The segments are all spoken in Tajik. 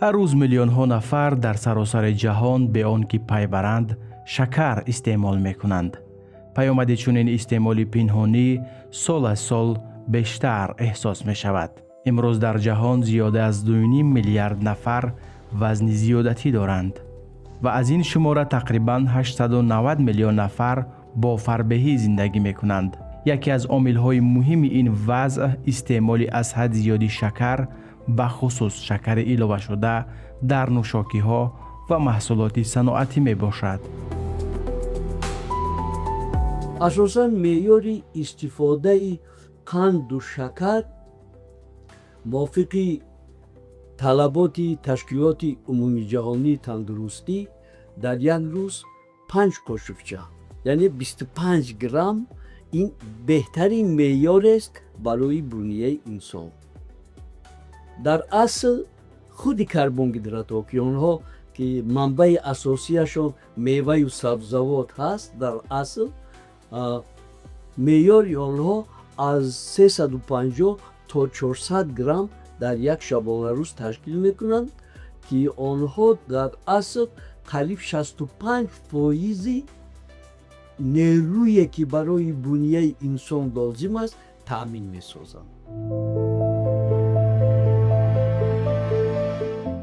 Ҳар рӯз миллионҳо нафар дар саросари ҷаҳон бе он ки пай баранд шакар истеъмол мекунанд. Паёмади чунин истеъмоли пинҳонӣ сол аз сол бештар эҳсос мешавад. Имрӯз дар ҷаҳон зиёда аз 2,5 миллиард нафар вазни зиёдатӣ доранд ва аз ин шумора тақрибан 890 миллион нафар бо фарбеҳӣ зиндагӣ мекунанд. Яке аз омилҳои муҳими ин вазъ истеъмоли аз ҳад зиёди шакар, бахусус шакари иловашуда дар нӯшокиҳо ва маҳсулоти саноатӣ мебошад. Асосан меъёри истифодаи қанду шакар мувофиқи талаботи Ташкилоти Умумиҷаҳонии тандурустӣ дар як рӯз 5 қошуқча, яъне 25 грамм, ин беҳтарин меъёрест барои бунияи инсон. Дар асл худи карбонгидратҳо, ки онҳо ки манбаи асосияшон меваю сабзавот ҳаст, дар асл меъёри онҳо аз 350 то 400 грамм дар як шабонарӯз ташкил мекунанд, ки онҳо дар асл қариб 65% нерӯе ки барои бунияи инсон лозим аст таъмин месозанд.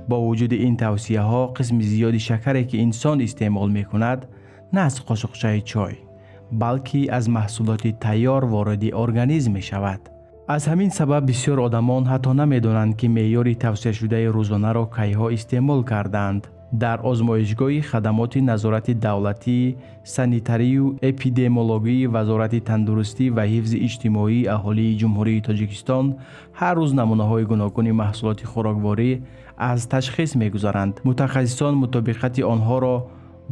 Бо вуҷуди ин тавсияҳо қисми зиёди шакаре ки инсон истеъмол мекунад на аз қошуқчаи чой, балки аз маҳсулоти тайёр вориди организм мешавад. Аз ҳамин сабаб бисёр одамон ҳатто намедонанд, ки меъёри тавсияшудаи рӯзонаро кайҳо истеъмол кардаанд. Дар озмоишгоҳи хадамоти назорати давлатӣ, санитарию эпидемиологии Вазорати тандурустӣ ва ҳифзи иҷтимоии аҳолии Ҷумҳурии Тоҷикистон ҳар рӯз намунаҳои гуногуни маҳсулоти хӯрокворӣ аз ташхис мегузаранд. Мутахассисон мутобиқати онҳоро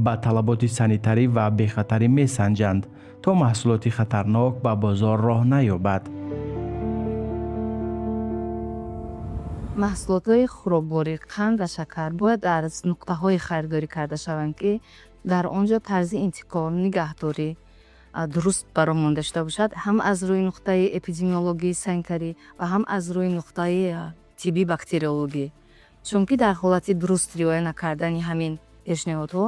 ба талаботи санитарӣ ва бехатарӣ месанҷанд, то маҳсулоти хатарнок ба бозор роҳ наёбад. Маҳсулотҳои хӯрокворӣ, қанд ва шакар бояд аз нуқтаҳое харидорӣ карда шаванд, ки дар он ҷо тарзи интиқол, нигаҳдорӣ дуруст бароҳ монда шуда бошад, ҳам аз рӯи нуқтаи эпидемиологии санитарӣ ва ҳам аз рӯи нуқтаи тиббӣ бактериологӣ. Чунки дар ҳолати дуруст риоя накардани ҳамин пешниҳодҳо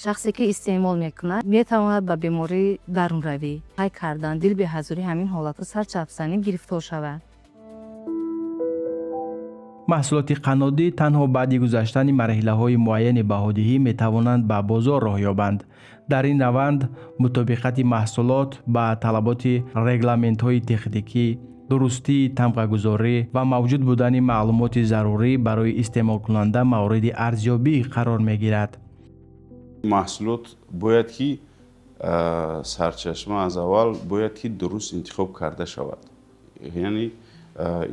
шахсе ки истеъмол мекунад метавонад ба бемории дарунравӣ, пай кардан, дилбеҳазурӣ ҳамин ҳолатҳо сарчапзанӣ гирифтор шавад. Маҳсулоти қаннодӣ танҳо баъди гузаштани марҳилаҳои муайяни баҳодиҳӣ метавонанд ба бозор роҳ ёбанд. Дар ин раванд мутобиқати маҳсулот ба талаботи регламентҳои техникӣ, дурустии тамғагузорӣ ва мавҷуд будани маълумоти зарурӣ барои истеъмолкунанда мавриди арзёбӣ қарор мегирад. Маҳсулот бояд ки сарчашма аз аввал бояд ки дуруст интихоб карда шавад. Яъне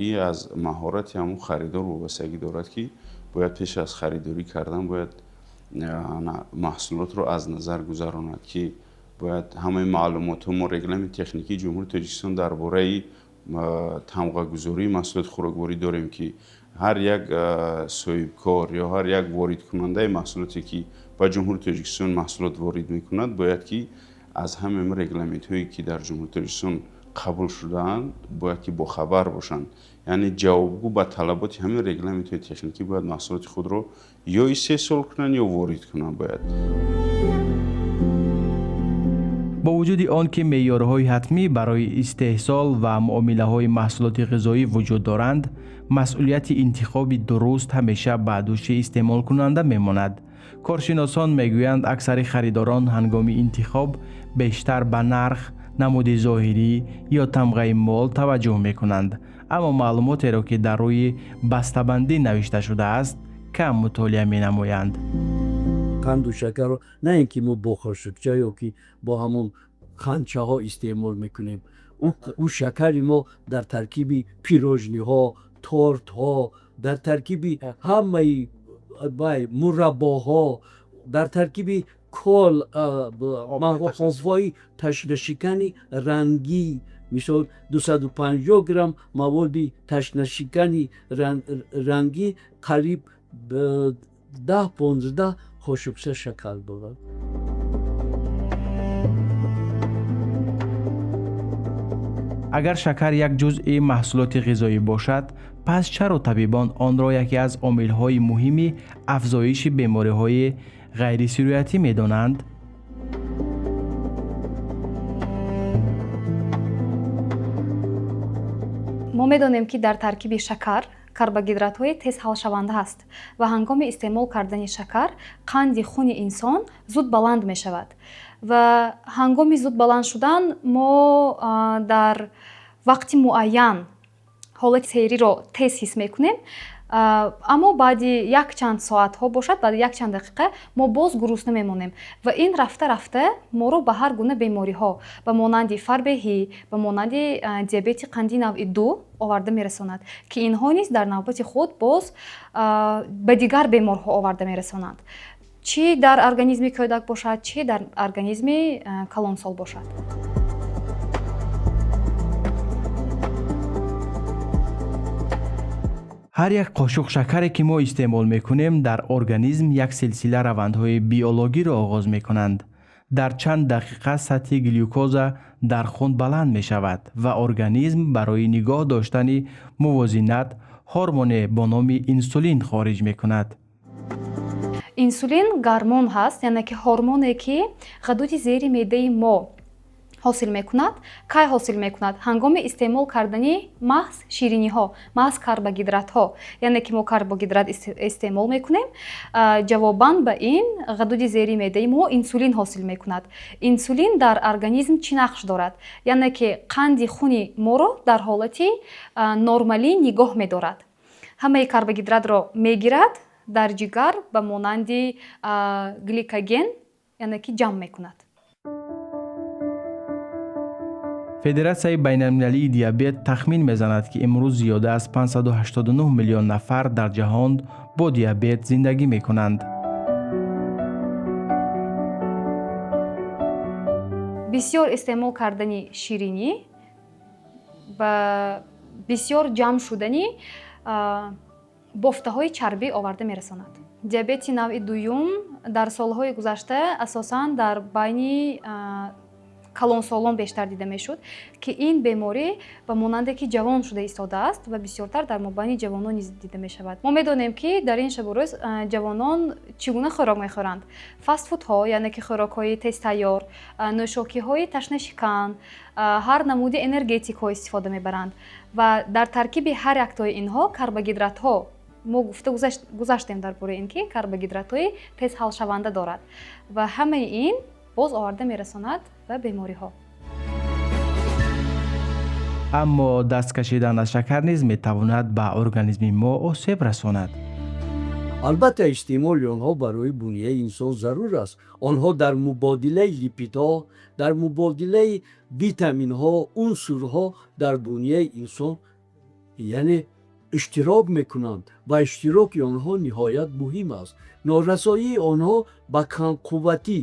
ин аз маҳорати ҳамун харидор вобастагӣ дорад, ки бояд пеш аз харидорӣ кардан бояд маҳсулотро аз назар гузаронад, ки бояд ҳамаи маълумотҳо. Мо регламенти техникии Ҷумҳурии Тоҷикистон дар бораи тамғагузории маҳсулоти хӯрокворӣ дорем, ки ҳар як соҳибкор ё ҳар як воридкунандаи маҳсулоте ки ба Ҷумҳурии Тоҷикистон маҳсулот ворид мекунад, бояд ки аз ҳамаи регламентҳое ки дар Ҷумҳурии Тоҷикистон қабул шудаанд бояд ки бохабар бошанд. Яъне ҷавобгӯ ба талаботи ҳамин регламентҳои техникӣ бояд маҳсулоти худро ё истеҳсол кунанд ё ворид кунанд бояд. Бо вуҷуди он ки меъёрҳои ҳатмӣ барои истеҳсол ва муомилаҳои маҳсулоти ғизоӣ вуҷуд доранд, масъулияти интихоби дуруст ҳамеша ба дӯши истеъмолкунанда мемонад. Коршиносон мегӯянд, аксари харидорон ҳангоми интихоб бештар ба нарх, намуди зоҳирӣ ё тамғаи мол таваҷҷӯҳ мекунанд, аммо маълумотеро, ки дар рӯи бастабандӣ навишта шудааст, кам мутолиа менамоянд. Қанду шакарро на ин ки мо бо қошуқча ё ки бо ҳамон қандчаҳо истеъмол мекунем. Ӯ шакари мо дар таркиби пирожниҳо, тортҳо, дар таркиби ҳамаи мураббоҳо, дар таркиби кол, маҳсулотҳои ташнашикани рангӣ, мисол 250 грамм маводи ташнашикани рангӣ қариб 10-15 қошуқча шакар дорад. Агар шакар як ҷузъи маҳсулоти ғизоӣ бошад, пас чаро табибон онро яке аз омилҳои муҳими афзоиши бемориҳои ғайрисироятӣ медонанд? Мо медонем, ки дар таркиби шакар карбогидратҳои тез ҳалшаванда ҳаст ва ҳангоми истеъмол кардани шакар қанди хуни инсон зуд баланд мешавад. Ва ҳангоми зуд баланд шудан мо дар вақти муайян ҳолати сериро тез ҳис мекунем, аммо баъди якчанд соатҳо бошад, баъди якчанд дақиқа мо боз гурусна мемонем ва ин рафта-рафта моро ба ҳар гуна бемориҳо, ба монанди фарбеҳӣ, ба монанди диабети қандии навъи 2 оварда мерасонад, ки инҳо низ дар навбати худ боз ба дигар беморҳо оварда мерасонанд, чӣ дар организми кӯдак бошад, чӣ дар организми калонсол бошад. Ҳар як қошуқ шакаре ки мо истеъмол мекунем, дар организм як силсила равандҳои биологиро оғоз мекунанд. Дар чанд дақиқа сатҳи глюкоза дар хун баланд мешавад ва организм барои нигоҳ доштани мувозинат ҳормоне бо номи инсулин хориҷ мекунад. Инсулин гармон ҳаст, яъне ки ҳормоне, ки ғадуди зери меъдаи мо ҳосил мекунад. Кай ҳосил мекунад? Ҳангоми истеъмол кардани маҳз шириниҳо, маҳз карбогидратҳо. Яъне ки мо карбогидрат истеъмол мекунем, ҷавобан ба ин ғадуди зери меъдаи мо инсулин ҳосил мекунад. Инсулин дар организм чӣ нақш дорад? Яъне ки қанди хуни моро дар ҳолати нормалӣ нигоҳ медорад. Ҳамаи карбогидратро мегирад, дар ҷигар ба монанди гликоген, яъне ки ҷамъ мекунад. Федератсияи байналмилалии диабет тахмин мезанад, ки имрӯз зиёда аз 589 миллион нафар дар ҷаҳон бо диабет зиндагӣ мекунанд. Бисёр истеъмол кардани ширинӣ ба бисёр ҷамъ шудани бофтаҳои чарбӣ оварда мерасонад. Диабети навъи дуюм дар солҳои гузашта асосан дар байни калонсолон бештар дида мешуд, ки ин беморӣ ба монанде ки ҷавон шуда истодааст ва бисёртар дар мобайни ҷавонон низ дида мешавад. Мо медонем, ки дар ин шабу рӯз ҷавонон чӣ гуна хӯрок мехӯранд. Фастфудҳо, яъне ки хӯрокҳои тезтайёр, нӯшокиҳои ташнашикан, ҳар намуди энергетикҳо истифода мебаранд ва дар таркиби ҳар яктои инҳо карбогидратҳо, мо гуфта гузаштем дар бораи ин ки карбогидратҳои тез ҳалшаванда дорад ва ҳамаи ин боз оварда мерасонад ба бемориҳо. Аммо даст кашидан аз шакар низ метавонад ба организми мо осеб расонад. Албатта, истеъмоли онҳо барои бунияи инсон зарур аст. Онҳо дар мубодилаи липидҳо, дар мубодилаи витаминҳо, унсурҳо дар бунияи инсон, яъне иштирок мекунанд ва иштироки онҳо ниҳоят муҳим аст. Норасоии онҳо ба камқувватӣ,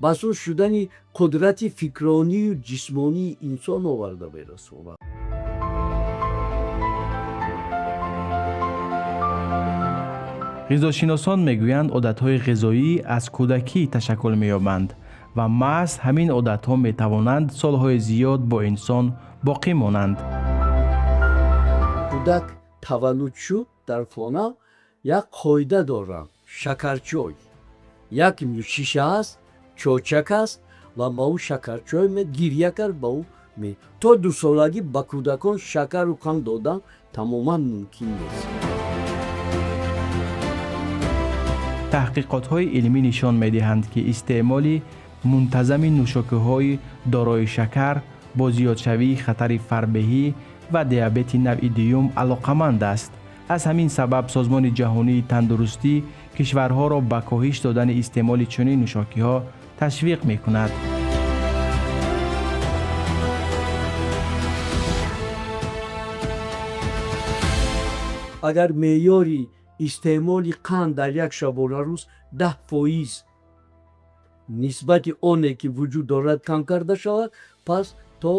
ба суст шудани қудрати фикронию ҷисмонии инсон оварда мерасонад. Ғизошиносон мегӯянд, одатҳои ғизоӣ аз кӯдакӣ ташаккул меёбанд ва маҳз ҳамин одатҳо метавонанд солҳои зиёд бо инсон боқӣ монанд. Кӯдак таваллуд шуд, дар хона як қоида доранд: шакарчой. Як шиша аст, чочак аст ва ба ӯ шакарчой гиря кард, ба ӯ то дусолагӣ ба кӯдакон шакару қанд додан тамоман мумкин нест. Таҳқиқотҳои илмӣ нишон медиҳанд, ки истеъмоли мунтазами нӯшокиҳои дорои шакар бо зиёдшавии хатари фарбеҳӣ ва диабети навъи дуюм алоқаманд аст. Аз ҳамин сабаб Созмони ҷаҳонии тандурустӣ кишварҳоро ба коҳиш додани истеъмоли чунин нӯшокиҳо ташвиқ мекунад. Агар меъёри истеъмоли қанд дар як шабонарӯз 10% нисбати оне ки вуҷуд дорад кам карда шавад, пас то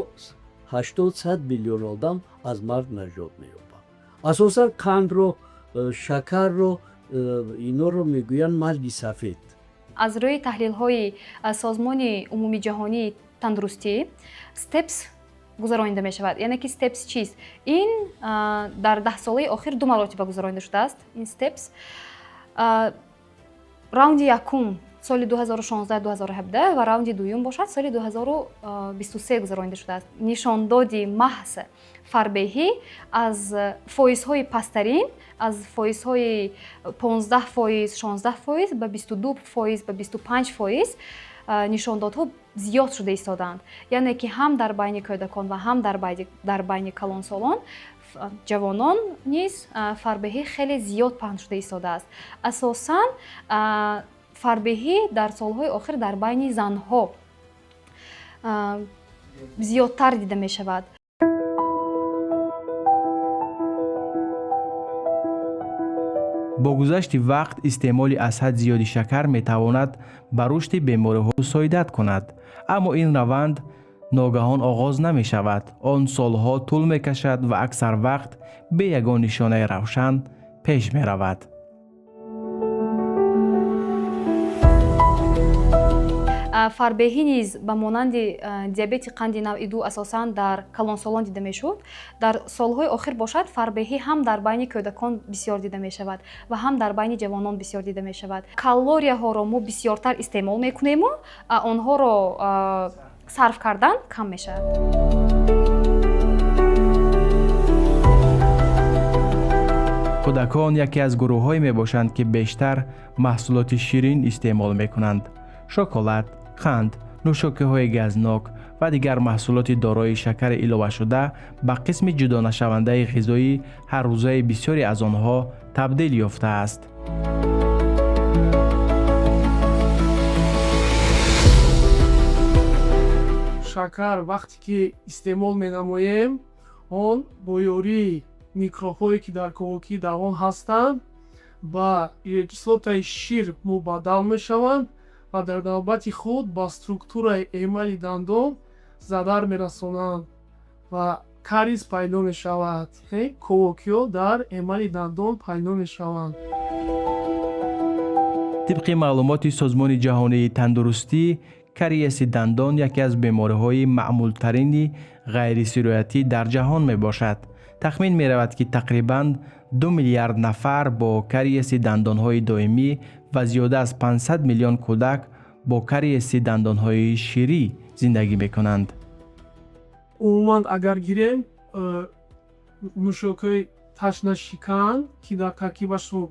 80-100 миллион одам аз марг наҷот меёбад. Асосан қандро, шакарро, инҳоро мегӯянд марги сафед. Аз рӯи таҳлилҳои Созмони умумиҷаҳонии тандурустӣ, STEPS Гузаронида мешавад. Яъне ки STEPS чист? Ин дар 10 солаи охир ду маротиба гузаронида шудааст. Ин STEPS раунди якум соли 2016-2017 ва раунди дуюм бошад, соли 2023 гузаронида шудааст. Нишондоди маҳз фарбеҳӣ аз фоизҳои пасттарин, аз фоизҳои 15%, 16% ба 22%, ба 25% нишондодҳо зиёд шуда истодаанд. Яъне ки ҳам дар байни кӯдакон ва ҳам дар байни калонсолон, ҷавонон низ фарбеҳӣ хеле зиёд паҳн шуда истодааст. Асосан фарбеҳӣ дар солҳои охир дар байни занҳо зиёдтар дида мешавад. Бо гузашти вақт истеъмоли аз ҳад зиёди шакар метавонад ба рушди бемориҳо мусоидат кунад, аммо ин раванд ногаҳон оғоз намешавад. Он солҳо тӯл мекашад ва аксар вақт бе ягон нишонаи равшан пеш меравад. Фарбеҳӣ низ ба монанди диабети қанди навъи ду асосан дар калонсолон дида мешуд. Дар солҳои охир бошад, фарбеҳӣ ҳам дар байни кӯдакон бисёр дида мешавад ва ҳам дар байни ҷавонон бисёр дида мешавад. Калорияҳоро мо бисёртар истеъмол мекунему, онҳоро сарф кардан кам мешавад. Кӯдакон яке аз гурӯҳҳое мебошанд, ки бештар маҳсулоти ширин истеъмол мекунанд. Шоколад, қанд, нӯшокиҳои газнок ва дигар маҳсулоти дорои шакари иловашуда ба қисми ҷудонашавандаи ғизои ҳаррӯзаи бисёре аз онҳо табдил ёфтааст. Шакар вақте ки истеъмол менамоем, он бо ёрии микробҳое, ки дар ковокии даҳон ҳастанд, ба кислотаи шир мубаддал мешаванд ва дар навбати худ ба структураи эмали дандон зарар мерасонанд ва кариес пайдо мешавад, ковокиҳо дар эмали дандон пайдо мешаванд. Тибқи маълумоти Созмони ҷаҳонии тандурустӣ, кариеси дандон яке аз бемориҳои маъмултарини ғайрисироятӣ дар ҷаҳон мебошад. Тахмин меравад, ки тақрибан 2 миллиард нафар бо кариеси дандонҳои доимӣ ва зиёда аз 500 миллион кӯдак бо кариеси дандонҳои ширӣ зиндагӣ мекунанд. Умуман агар гирем, нӯшокиҳои ташнашикан, ки дар таркибашон,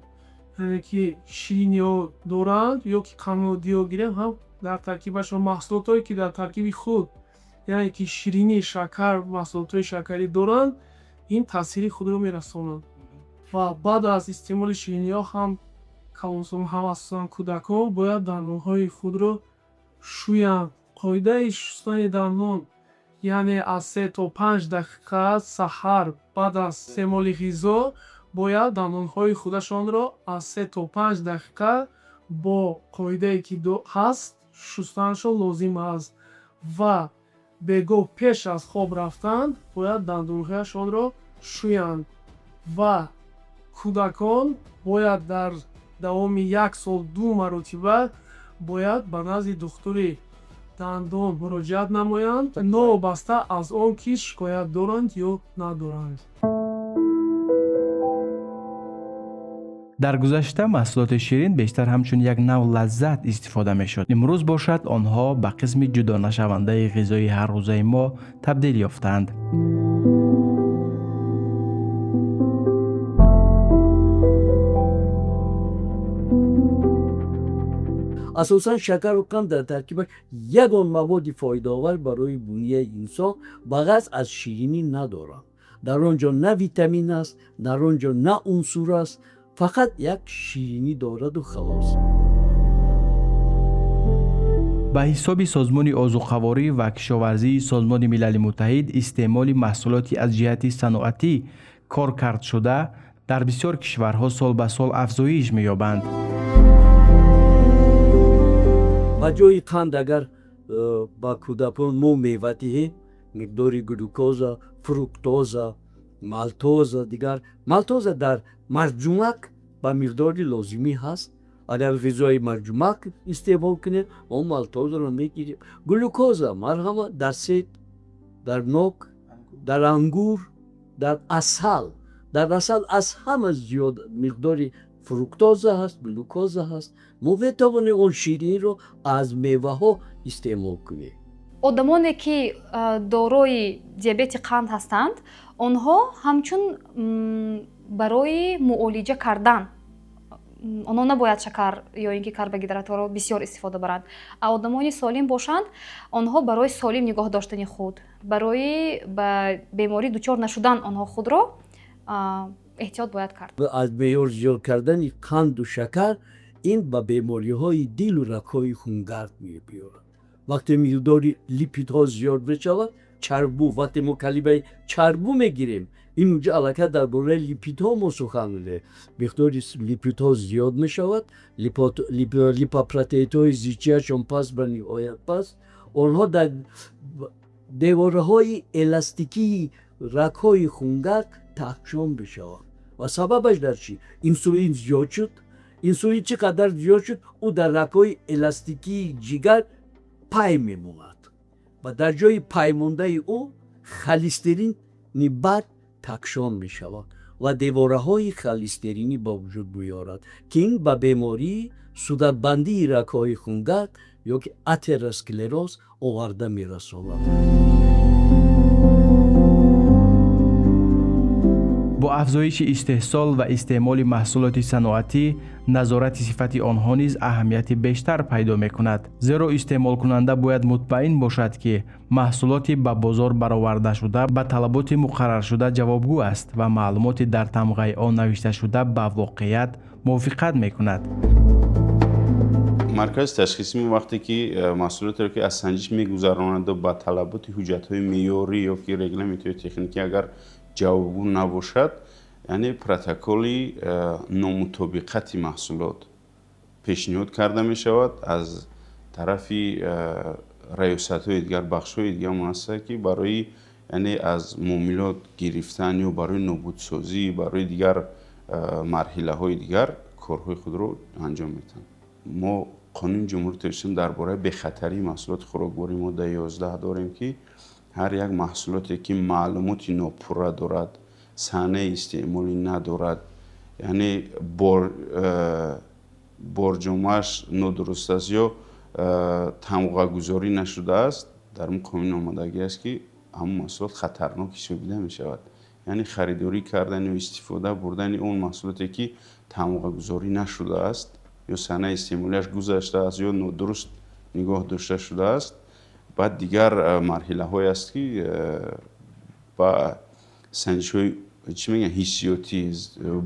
яъне ки шириниҳо доранд, ё ки қандодиҳо гирем, ҳам дар таркибашон маҳсулотҳое, ки дар таркиби худ, яъне ки ширинӣ, шакар, маҳсулотҳои шакарӣ доранд, ин таъсири худро мерасонанд. Ва баъд аз истеъмоли шириниҳо ҳам калонсолон, ҳам асосан кӯдакон бояд дандонҳои худро шӯянд. Қоидаи шустани дандон, яъне аз 3 то 5 дақиқа саҳар баъд аз истеъмоли ғизо бояд дандонҳои худашонро аз 3 то 5 дақиқа бо қоидае, ки ҳаст, шустанашон лозим аст. Ва бегоҳ пеш аз хоб рафтан бояд дандонҳояшонро шӯянд. Ва кӯдакон бояд дар давоми як сол ду маротиба бояд ба назди духтури дандон муроҷиат намоянд, новобаста аз он ки шикоят доранд ё надоранд. Дар гузашта маҳсулоти ширин бештар ҳамчун як навъ лаззат истифода мешуд. Имрӯз бошад, онҳо ба қисми ҷудонашавандаи ғизои ҳаррӯзаи мо табдил ёфтаанд. Асосан шакару қанд дар таркибаш ягон маводи фоидаовар барои бунияи инсон ба ғайр аз ширинӣ надоранд. Дар он ҷо на витамин аст, дар он ҷо на унсур аст, фақат як ширинӣ дораду халос. Ба ҳисоби Созмони озуқаворӣ ва кишоварзии Созмони Милали Муттаҳид, истеъмоли маҳсулоти аз ҷиҳати саноатӣ коркардшуда дар бисёр кишварҳо сол ба сол афзоиш меёбанд. Ба ҷои қанд агар ба кӯдакон мо мева диҳем, миқдори глюкоза, фруктоза, малтоза, дигар малтоза дар марҷумак ба миқдори лозимӣ ҳаст. Агар ғизои марҷумак истеъмол кунем, мо малтозаро мегирем. Глюкоза, марҳама, дар себ, дар нок. Дар ангур, дар асал. Дар асал аз ҳама зиёд миқдори фруктоза ҳаст, глюкоза ҳаст. Мо метавонем он шириниро аз меваҳо истеъмол кунем. Одамоне ки дорои диабети қанд ҳастанд, онҳо ҳамчун барои муолиҷа кардан онҳо набояд шакар ё ин ки карбогидратҳоро бисёр истифода баранд. А одамони солим бошанд, онҳо барои солим нигоҳ доштани худ, барои ба беморӣ дучор нашудан онҳо худро эҳтиёт бояд кард. Аз меъёр зиёд кардани қанду шакар ин ба бемориҳои дилу рагҳои хунгард мебиёрад. Вақте миқдори липидҳо зиёд мешавад, чарбу, вақте мо калимаи чарбу мегирем, ин унҷа аллакай дар бораи липидҳо мо сухан мерем. Миқдори липидҳо зиёд мешавад, липопротеидҳои зичияшон паст ба ниҳоят паст, онҳо дар девораҳои эластикии рагҳои хунгард таҳшон мешаванд. Ва сабабаш дар чӣ? Инсулин зиёд шуд. Инсулин чӣ қадар зиёд шуд, ӯ дар рагҳои эластикии ҷигар пай мемонад ва дар ҷои паймондаи ӯ холестерини бад такшон мешавад ва девораҳои холестеринӣ ба вуҷуд меорад, ки ин ба бемории судатбандии рагҳои хунгард ё ки атеросклероз оварда мерасонад. Бо афзоиши истеҳсол ва истеъмоли маҳсулоти саноатӣ, назорати сифати онҳо низ аҳамияти бештар пайдо мекунад. Зеро истеъмолкунанда бояд мутмаин бошад, ки маҳсулоти ба бозор баровардашуда ба талаботи муқарраршуда ҷавобгӯ аст ва маълумоти дар тамғаи он навишташуда ба воқеият мувофиқат мекунад. Маркази ташхисӣ вақте ки маҳсулотеро ки аз санҷиш мегузаронад ба талаботи ҳуҷҷатҳои меъёрӣ ё ки регламентҳои техникӣ агар ҷавобгӯ набошад, яъне протоколи номутобиқати маҳсулот пешниҳод карда мешавад аз тарафи раёсатҳои дигар, бахшҳои дигар муассиса, ки барои яъне аз муомилот гирифтан ё барои нобудсозӣ, барои дигар марҳилаҳои дигар корҳои худро анҷом медиҳанд. Мо қонуни Ҷумҳурии Тоҷикистон дар бораи бехатарии маҳсулоти хӯрокворӣ моддаи 11 дорем, ки ҳар як маҳсулоте ки маълумоти нопурра дорад, саҳнаи истеъмолӣ надорад, яъне борҷомааш нодуруст аст ё тамғагузорӣ нашудааст, дар он қонун омадагӣ аст, ки ҳамон маҳсулот хатарнок ҳисобида мешавад. Яъне харидорӣ кардан ё истифода бурдани он маҳсулоте ки тамғагузорӣ нашудааст ё саҳнаи истеъмолиаш гузаштааст ё нодуруст нигоҳ дошта шудааст, баъд дигар марҳилаҳое аст, ки ба санҷишҳои чӣ мегӯянд ҳиссиётӣ,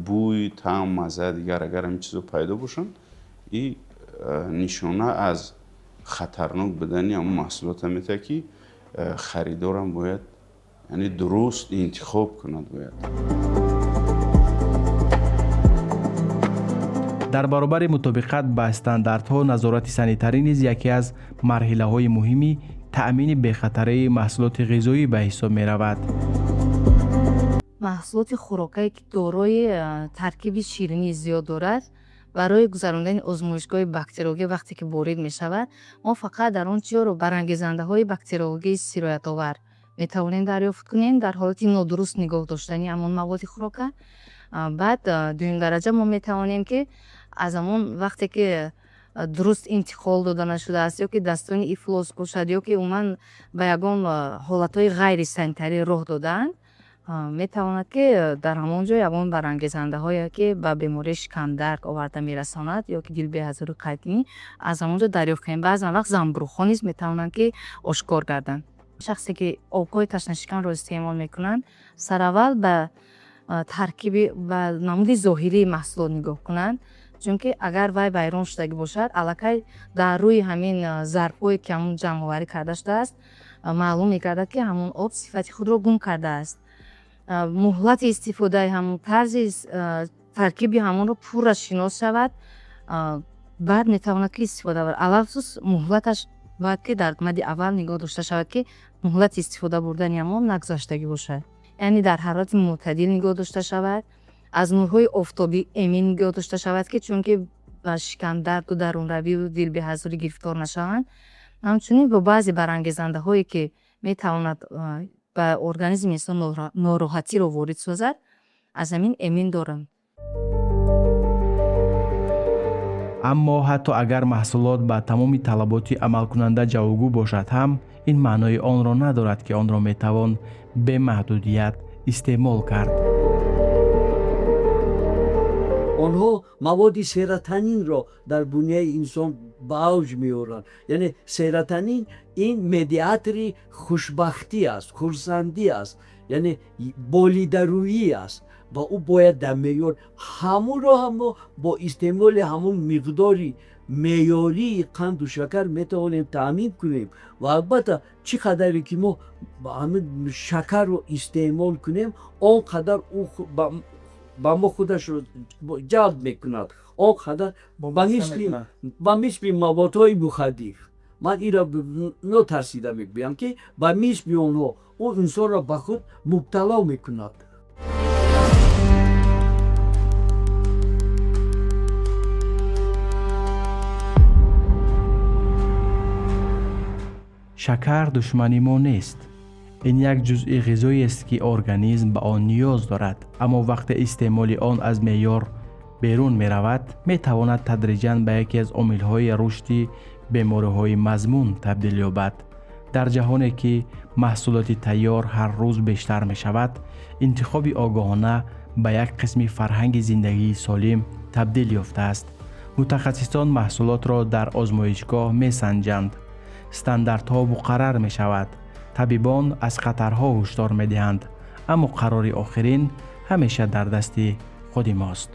бӯй, таъм, мазза, дигар агар ҳамин чизо пайдо бошанд, и нишона аз хатарнок будани ҳамон маҳсулота метавад, ки харидорам бояд яъне дуруст интихоб кунад бояд. Дар баробари мутобиқат ба стандартҳо, назорати санитарӣ низ яке аз марҳилаҳои муҳими таъмини бехатарии маҳсулоти ғизоӣ ба ҳисоб меравад. Маҳсулоти хӯрокае ки дорои таркиби ширинӣ зиёд дорад, барои гузарондани озмоишгоҳи бактериологӣ вақте ки ворид мешавад, мо фақат дар он чиёро барангезандаҳои бактериологии сироятовар метавонем дарёфт кунем дар ҳолати нодуруст нигоҳ доштани ҳамон маводи хӯрока. Баъд дуюм дараҷа мо метавонем, ки аз ҳамон вақте ки дуруст интиқол дода нашудааст ё ки дастони ифлос бошад ё ки умуман ба ягон ҳолатҳои ғайрисанитарӣ роҳ додаанд, метавонад, ки дар ҳамон ҷо ягон барангезандаҳое, ки ба бемории шикамдард оварда мерасонад ё ки дилбеҳазорӣ қайдкунӣ, аз ҳамон ҷо дарёфт кунем. Баъзан вақт занбурухҳо низ метавонанд, ки ошкор гарданд. Шахсе ки обҳои ташнашиканро истеъмол мекунанд, сараввал ба таркиби, ба намуди зоҳирии маҳсулот нигоҳ кунанд, чунки агар вай вайрон шудагӣ бошад, аллакай дар рӯи ҳамин зарфҳое, ки ҳамон ҷамъоварӣ карда шудааст, маълум мегардад, ки ҳамон об сифати худро гум кардааст. Муҳлати истифодаи ҳамон, тарзи таркиби ҳамонро пурра шинос шавад, баъд метавонад, ки истифода барад. Алалхусус муҳлаташ бояд, ки дар мади аввал нигоҳ дошта шавад, ки муҳлати истифода бурдани ҳамон нагузаштагӣ бошад, яъне дар ҳарорати мӯътадил нигоҳ дошта шавад, аз нурҳои офтобӣ эмин нигоҳ дошта шавад, ки чунки ба шикамдарду дарунравию дилбеҳазорӣ гирифтор нашаванд. Ҳамчунин бо баъзе барангезандаҳое, ки метавонад ба организми инсон нороҳатиро ворид созад, аз ҳамин эмин доранд. Аммо ҳатто агар маҳсулот ба тамоми талаботи амалкунанда ҷавобгӯ бошад ҳам, ин маънои онро надорад, ки онро метавон бемаҳдудият истеъмол кард. Онҳо маводи серотонинро дар буняи инсон ба авҷ меоранд. Яъне серотонин ин медиатори хушбахтӣ аст, хурсандӣ аст, яъне болидарӯӣ аст ва ӯ бояд дар меъёр ҳамонро ҳам мо бо истеъмоли ҳамон миқдори меъёрии қанду шакар метавонем таъмин кунем. Ва албатта чӣ қадаре ки мо ҳамин шакарро истеъмол кунем, он қадар ӯ ба мо худашро ҷалб мекунад, он қадар ба мисли маводҳои мухаддир. Ман инро нотарсида мегӯям, ки ба мисли онҳо ӯ инсонро ба худ мубтало мекунад. Шакар душмани мо нест. Ин як ҷузъи ғизоест, ки организм ба он ниёз дорад, аммо вақте истеъмоли он аз меъёр берун меравад, метавонад тадриҷан ба яке аз омилҳои рушди бемориҳои мазмун табдил ёбад. Дар ҷаҳоне ки маҳсулоти тайёр ҳар рӯз бештар мешавад, интихоби огоҳона ба як қисми фарҳанги зиндагии солим табдил ёфтааст. Мутахассисон маҳсулотро дар озмоишгоҳ месанҷанд, стандартҳо муқаррар мешавад, табибон аз хатарҳо ҳушдор медиҳанд, аммо қарори охирин ҳамеша дар дасти худи мост.